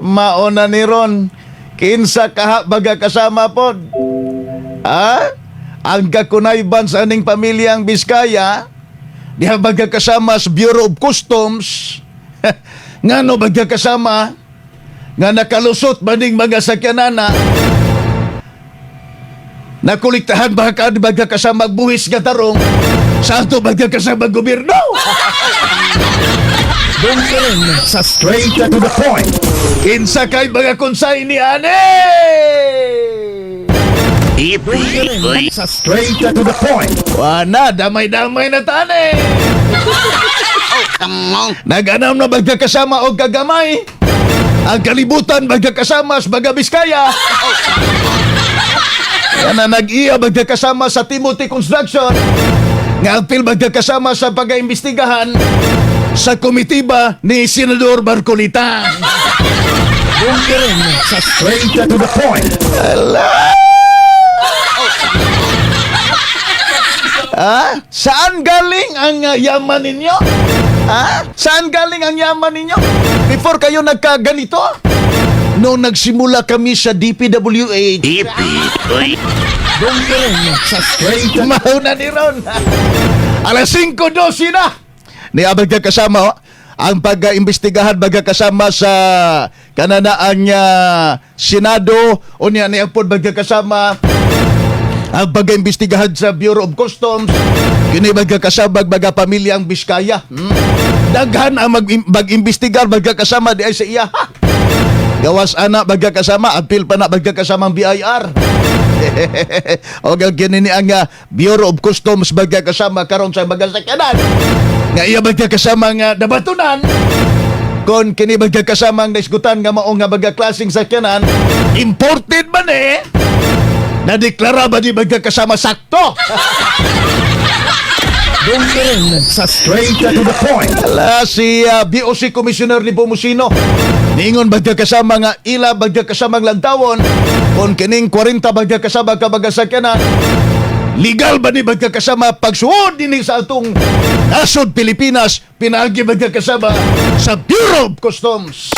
Mauna ni ron. Kinsa kaha baga kasama pod? Ha? Ang kakunayban sa aning pamilyang Biskaya, diha baga kasama sa Bureau of Customs, ngano baga kasama, nga nakalusot ba ning mga sakyanana, nakolektahan ba ka baga kasama buhis nga tarong sa ato baga kasama gobyerno? Dungkirin sa Straight to the Point. Kinsa kay mga konsay ni ane? Dungkirin sa Straight to the Point. Wana, damay-damay na tani. Naganam na magkakasama og kagamay. Ang kalibutan magkakasama sa Baga Biskaya. Yan na nag-iya magkakasama sa Timothy Construction. Nga apil magkakasama sa pag-imbestigahan sa komitiba ni Senador Marcolita. Dungkirin sa Straight to the Point. Ala! Ha? Saan galing ang yaman ninyo? Ha? Saan galing ang yaman ninyo? Before kayo nagkaganito? Noong nagsimula kami sa DPWH, Dungkirin sa Straight to mauna ni Ron. Alas 5:12 na. Ni abag ka kasama, oh, ang pag-imbestigahan baga kasama sa kananaan niya Senado o niya ni apod baga kasama ang pag-imbestigahan sa Bureau of Customs kini baga kasabag baga pamilyang Biskaya. Daghan ang mag-imbestigar baga kasama di ay sa iya. Ha? Gawas ana baga kasama, apil pa na baga kasama ang BIR. O kini ni ang Bureau of Customs baga kasama karon sa baga sakyanan. Nga iya baga kasama nga nabatunan kon kini baga kasama ang naisgutan nga mao nga baga klaseng sakyanan imported man eh. Nadeklara ba di baga kasama sakto? Dungkirin sa Straight to the Point. Ala si BOC Commissioner ni Bumusino. Ningon bagka kasama nga ila bagka kasama ang lantawon kon kining 40 bagka kasama ka baga sakyanan legal ba ni bagka kasama pagsuod dinhi sa atong nasod Pilipinas pinaagi bagka kasama sa Bureau of Customs.